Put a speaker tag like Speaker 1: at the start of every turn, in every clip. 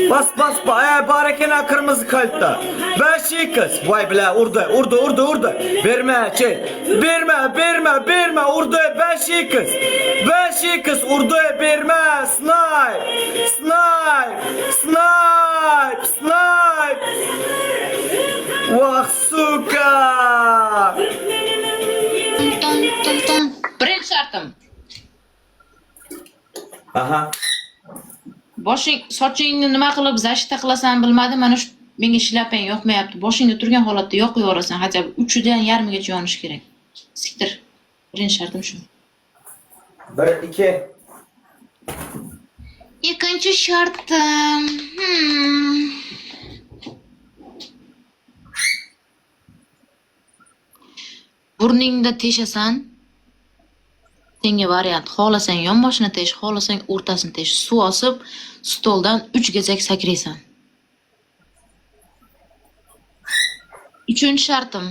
Speaker 1: Bas bas ba e bar eken ha kırmızı kalpta. 5x. Vay bile urdu urdu urdu urdu. Berme çet. Berme berme berme urdu 5x. 5x urdu berme. Snipe. Snipe. Snipe. Snipe. Wah suka.
Speaker 2: Birinchi shartim.
Speaker 1: Aha.
Speaker 2: Boshing, sochingni nima qilib защита qilasan bilmadim. Mana shu menga shlyapang yoqmayapti. Boshingda turgan holatda yoqib yuborasan. Хотя бы uchidan yarmigacha yonishi kerak. Siktir. Birinchi shartim shu.
Speaker 1: 1 2.
Speaker 2: Ikkinchi shartim. Hmm. Burningda teshasan. Senga variant. Xohlasang yonboshini tesh, xohlasang o'rtasini tesh. Suv osib, stoldan 3 gazak sakraysan. Uchinchi shartim.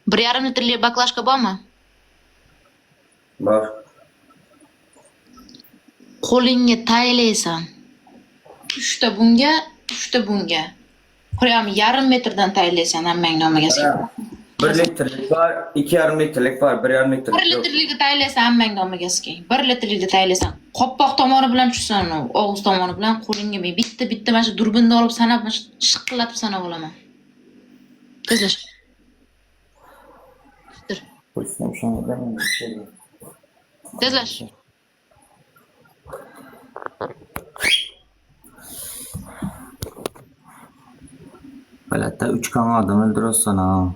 Speaker 2: Bir yarim litrli baklashka bormi?
Speaker 1: Bor.
Speaker 2: Qo'lingga taylaysan. Uchta bunga, uchta bunga. Prям yarim metrdan taylaysan hammang nomiga.
Speaker 1: 1 litrlik bor, 2,5 litrlik bor, 1,5 litrlik
Speaker 2: Bir
Speaker 1: yo'q.
Speaker 2: litrlikni taylaysan hammang nomiga Bir litrlikni taylaysan. Qopqoq tomoni bilan tushsin u, og'iz tomoni bilan qo'lingga men bitta bitta mana shu durbinni olib sanab, mana shu shiqillatib sanab olaman. Tezlash. Tezlash.
Speaker 1: Halatda 3 kan adam öldürürsen ha.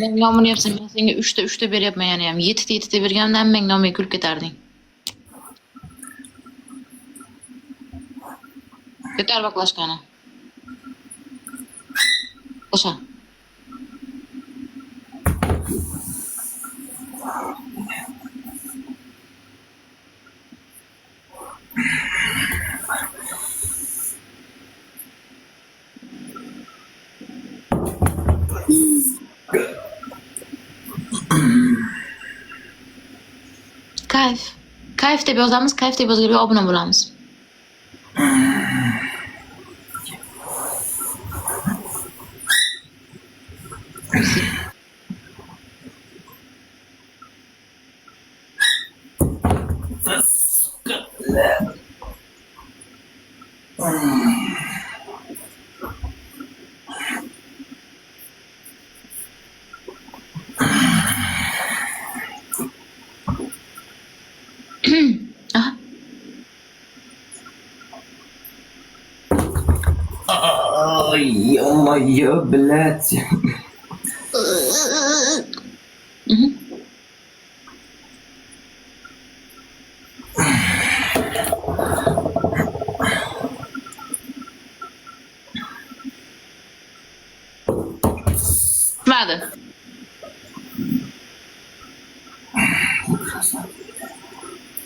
Speaker 2: Men nomini yapsan, men senga 3 ta 3 ta beryapman yana ham. 7 ta 7 ta berganimda hammang nomiga kulib ketarding. Ko'tar baklashkani. O'sha. Kayf. Kayf deb yozamiz, kayf deb yozganga obuna bo'lamiz. Aha.
Speaker 1: Ay, ё-моё, блядь.
Speaker 2: Mhm. Tushmadi.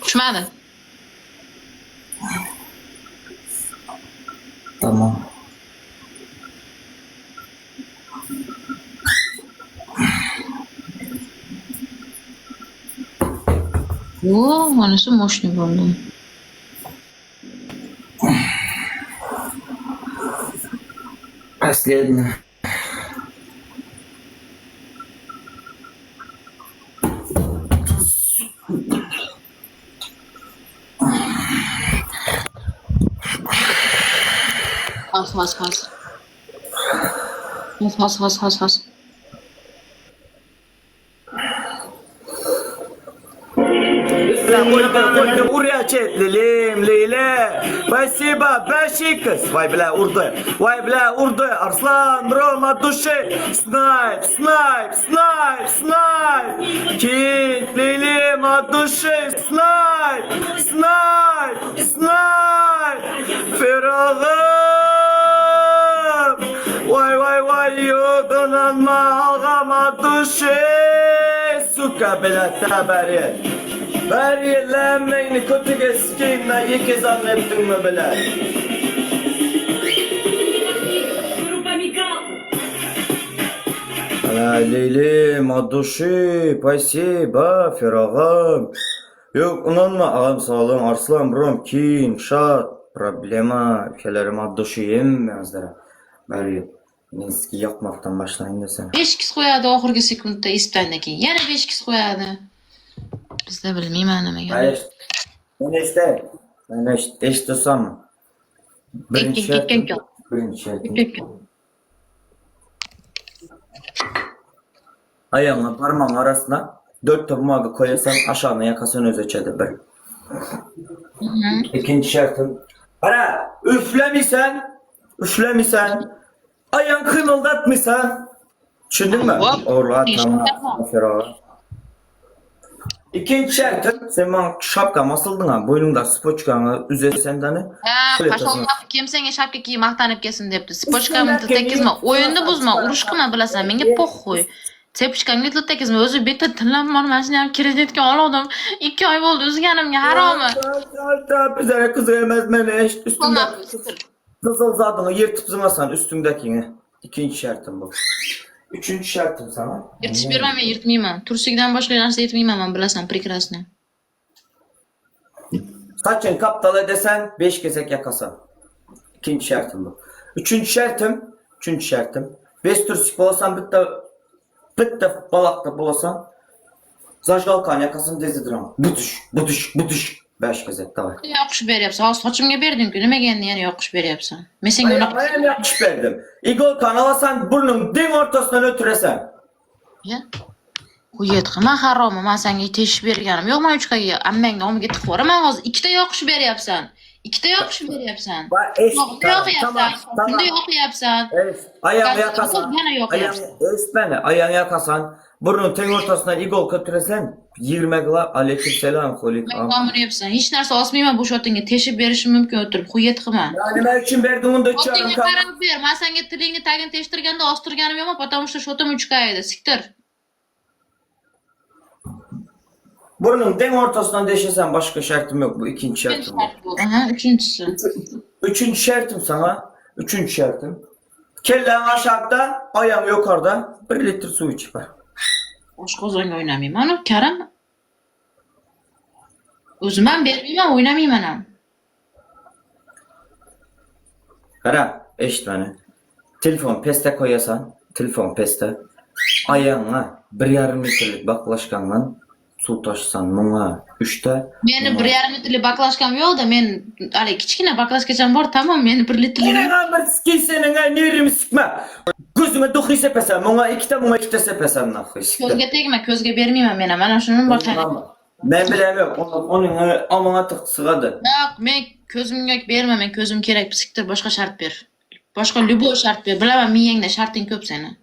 Speaker 2: Tushmadi.
Speaker 1: Tamam.
Speaker 2: O, mana shu мощный bo'ldi.
Speaker 1: Последний.
Speaker 2: Has, has, has. Has, has, has, has, has.
Speaker 1: Urya chet, lilim, lile. Спасибо, 5x. Vay бля, urdu. Vay бля, urdu. Arslan, bro, от души. Снайп, снайп, снайп, снайп. Kit, lilim, от души. Снайп, снайп, снайп. Firağım. Vay vay vay, yudunanma, ağam от души. Сука, бля, tabaret. Berýerlämmeňni kötüge sikeyim ben ýeke zannetdiňmi bile. Ana Leylim от души, спасибо, Firagym. Ýok ynanma agam saglygyň Arslan brom kim şat problema ülkelerim at duşy hemmäňizlere bäri Minski ýakmakdan başlaýyn desem.
Speaker 2: Beş kis goýady ohurgi sekuntda ispände keyin ýene beş kis goýady. Bizde bilmeýman neme gerek.
Speaker 1: Men eşde. Men eşit eşitsem. Birinji şertim. Birinji şertim. Aýagyňy barmagyň arasyna dörtte bumaga koýasaň aşagyna ýakasan özi öçedi bir. Ikinji şertim. Gara üflemisen üflemisen aýagyňy kymyldatmysan düşündiňmi? Orla tamam. Aferin. Ikinji şertim sen maňa şapkamy asyldyň ha boýnuňdaky spoçkaňy üzesen dany.
Speaker 2: Ha, paşolnak kim senga şapka kiy maqtanib kelsin debdi. Spochkamni til tekkizma, o'yinni buzma, urush qilma bilasan, menga poxuy. Sepchkangga til tekkizma, o'zi bitta tillam bor, mana shuni ham kreditga olgandim. 2 oy bo'ldi uzganimga, haromi.
Speaker 1: Bizlere kızı emez meni eşit üstünde. Kızıl zadyňy ýyrtyp zyňasan üstüňdekiňi. Ikinji şertim bu. Üçünji şertim sana.
Speaker 2: Yirtish berma, men yirtmayman. Tursikdan boshqa narsa yirtmayman, man bilasan, прекрасно.
Speaker 1: Saçyň kaptal edesen, beş gezek ýakasan. Ikinji şertim bu. Üçünji şertim, üçünji şertim. Beş tursik bolasan, bitta bitta balakda bolasan, zažgalkany ýakasan dezidiram. Buduş, buduş, buduş. Beş gezek daway.
Speaker 2: Yoqish beryapsan. Hozir sochimga berding-ku, nimaga endi yana yoqish beryapsan? Men senga unaqa
Speaker 1: Aýagyma ýakyş berdim. Igolkany alasan, burnuň deň ortasyndan ötüresen.
Speaker 2: Ya. Uyat qilma haromi, man senga teshib berganim yo'q, man uchkaga ammangni omiga tiqib yuboraman hozir. Ikkita yoqish beryapsan. Ikkita yoqish beryapsan.
Speaker 1: Va eş,
Speaker 2: Bunda
Speaker 1: tamam,
Speaker 2: yoqyapsan,
Speaker 1: tamam,
Speaker 2: bunda
Speaker 1: tamam.
Speaker 2: yoqyapsan.
Speaker 1: Eş, aýagyňy ýakasan.
Speaker 2: Yana yoqyapsan.
Speaker 1: Aýagyňy eş beni, aýagyňy ýakasan. Burnuň teň ortasyndan igolka ötüresen, 20 gyla aleyküm selam holik.
Speaker 2: Nimaga Hech narsa osmayman bu shotingga. Teshib berishim mumkin o'tirib. Xuyet qilma.
Speaker 1: Ya nima uchun berding unda 3,5
Speaker 2: Shotingga
Speaker 1: k?
Speaker 2: qarab ber. Man senga tilingni tagini teshtirganda ostirganim yo'qmi? Потому что shotim 3K edi. Siktir.
Speaker 1: Burnuň deň ortasyndan deşesen başga şertim ýok bu ikinji şertim bu.
Speaker 2: Shart bu. Aha, uchinchisi.
Speaker 1: Üçünji şertim sana. Üçünji şertim. Kelläň aşakda, aýagyň ýokarda 1 litr suw içip bar.
Speaker 2: Oshqozonga o'ynamayman u karam. O'zim ham bermayman, o'ynamayman ham.
Speaker 1: Gara, eşit meni. Telefon peste koýasan, telefon peste. Aýagyňa 1,5 litrlik baklaşkandan suw taşysan muňa 3-te.
Speaker 2: Meni bir yarim litrli baklashkam yo'q-da, men hali kichkina baklashkacham bor, tamom, meni bir litrli
Speaker 1: Ine bir sikin senin ay nerimi sikme. Gözüme duhi sepesen, muňa ikkite, muňa ikkite sepesen nahuy siktir.
Speaker 2: ko'zga tegma, ko'zga bermayman men ham. Mana shuni bor tani.
Speaker 1: Men bilemem, onun, onun amına tık sığadı.
Speaker 2: Yo'q, men ko'zimga berma, men ko'zim kerak, siktir, boshqa shart ber. Boshqa любой shart ber. Bilaman, miyangda sharting ko'p seni.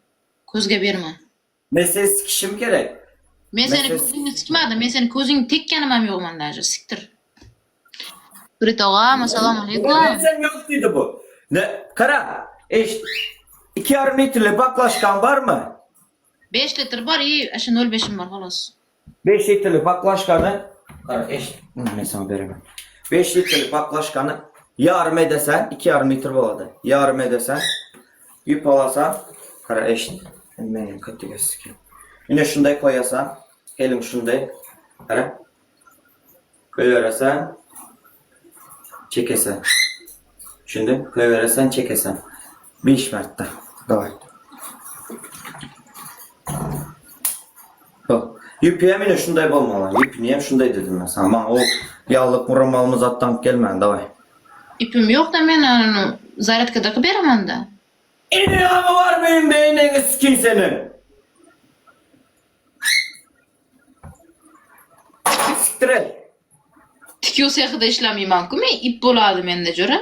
Speaker 2: Ko'zga berma.
Speaker 1: Men seni sikişim gerek.
Speaker 2: Men seni
Speaker 1: Mesela-
Speaker 2: ko'zingni sikmadim, men seni ko'zingni tekkanim ham yo'qman даже, siktir. Surit og'am, assalomu alaykum.
Speaker 1: Sen yok dedi bu. Ne? Kara, eş, 2,5 litreli baklaşkan var mı?
Speaker 2: 5 litr bor, и shu 0.5 bor, xolos.
Speaker 1: 5 litreli baklaşkanı, Kara eş, Hı, ben sana veremem. 5 litreli baklaşkanı yarım edesen, 2,5 litre boladı. Yarım edesen, yük alasan, kara eş, benim kötü gözüküyor. Yine şunday koyasan, elim şunday, kara, koyuveresen, çekesen. Şimdi koyuveresen, çekesen. 5 mertte. Davay. Bak, Yüpüye mine şunday bolmaly. Yüpüni şunday dedim ben sana. Man o yağlık muramalımız attan gelmän davay.
Speaker 2: Ipim yo'q-da, men anu zaryadkada qilib beraman-da.
Speaker 1: İni ama var benim beynini sikin senin. Siktir et.
Speaker 2: Tikuv sexida ishlamayman-ku men, ip bo'ladi menda jo'ra.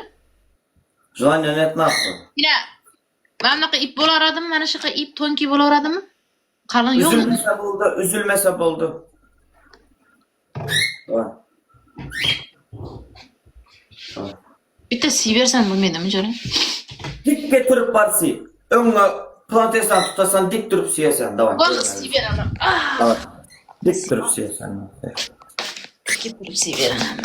Speaker 1: Желание нет нахуй.
Speaker 2: Ila, mana bunaqa ip bo'laveradimi? Mana shunaqa ip to'nki bo'laveradimi? Qalin yo'qmi?
Speaker 1: Üzülmese boldu, üzülmese boldu. Davay. Davay.
Speaker 2: Bitta siybersam bo'lmaydimi jo'ra?
Speaker 1: Dik getirip barsi. Öňüne plantesan tutasan dik durup siyesen. Davay.
Speaker 2: Bosh siyberaman. Ah,
Speaker 1: Davay. Dik durup siyesen.
Speaker 2: dik turib siyberaman.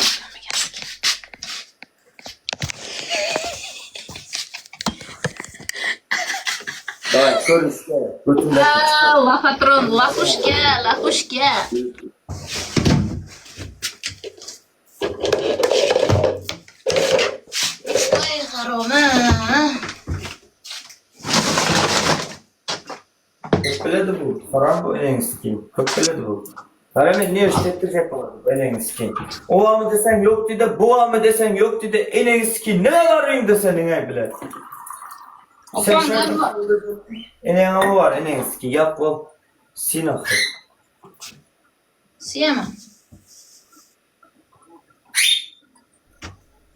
Speaker 1: Davay, görüş. Götümden.
Speaker 2: Ah, Laxatron, laxushka, laxushka.
Speaker 1: biledi bu. Haram bu eneňi sikeyim. Köp biledi bu. Haram ne işlettirecek bu eneňi sikeyim. O bamy desen yok dide, bu bamy desen yok dide, eneňi sikeyim. Ne var indi senin ey bile. Sen
Speaker 2: Opam
Speaker 1: şöyle
Speaker 2: nima?
Speaker 1: Eneňi var, eneňi sikeyim. Yap ol. Sin ahır.
Speaker 2: Siyaman.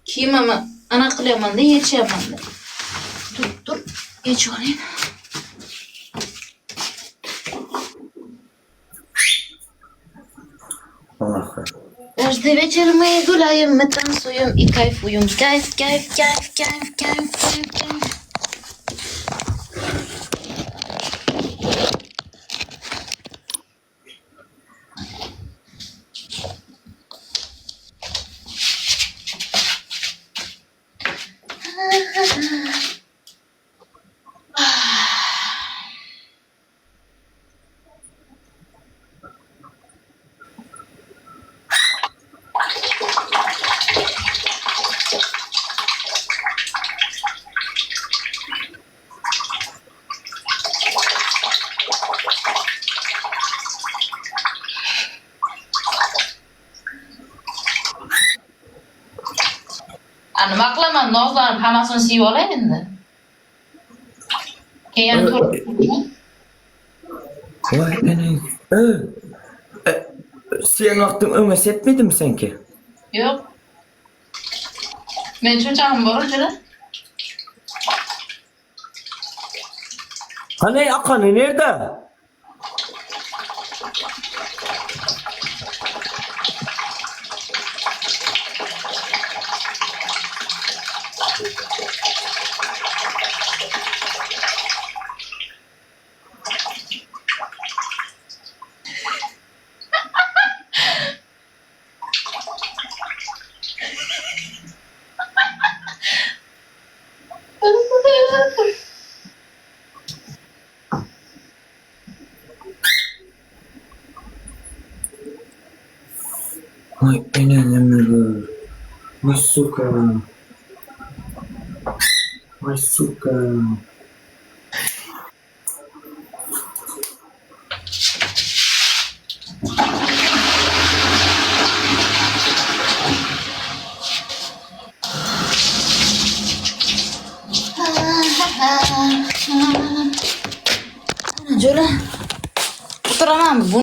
Speaker 2: Kiyimimni anaqa qilyapman-da, yechyapman-da. Tur, tur, yechib olay.
Speaker 1: Ahır.
Speaker 2: Каждый вечер мы гуляем, мы танцуем и кайфуем. Кайф, кайф, кайф, кайф, кайф, кайф, кайф. A nima qilaman? Nozlanib hammasini siyib olay endi. Keyin to'rt.
Speaker 1: Vay eneň. Ö. E, Sen wagtyň öňe sepmedimi senki?
Speaker 2: Yo'q. Men cho'chag'im bor juda.
Speaker 1: Hani akany nerede? Vay eneňi gör. Vay suka. Vay suka.
Speaker 2: Ana jo'ra. O'tiraman. Bu.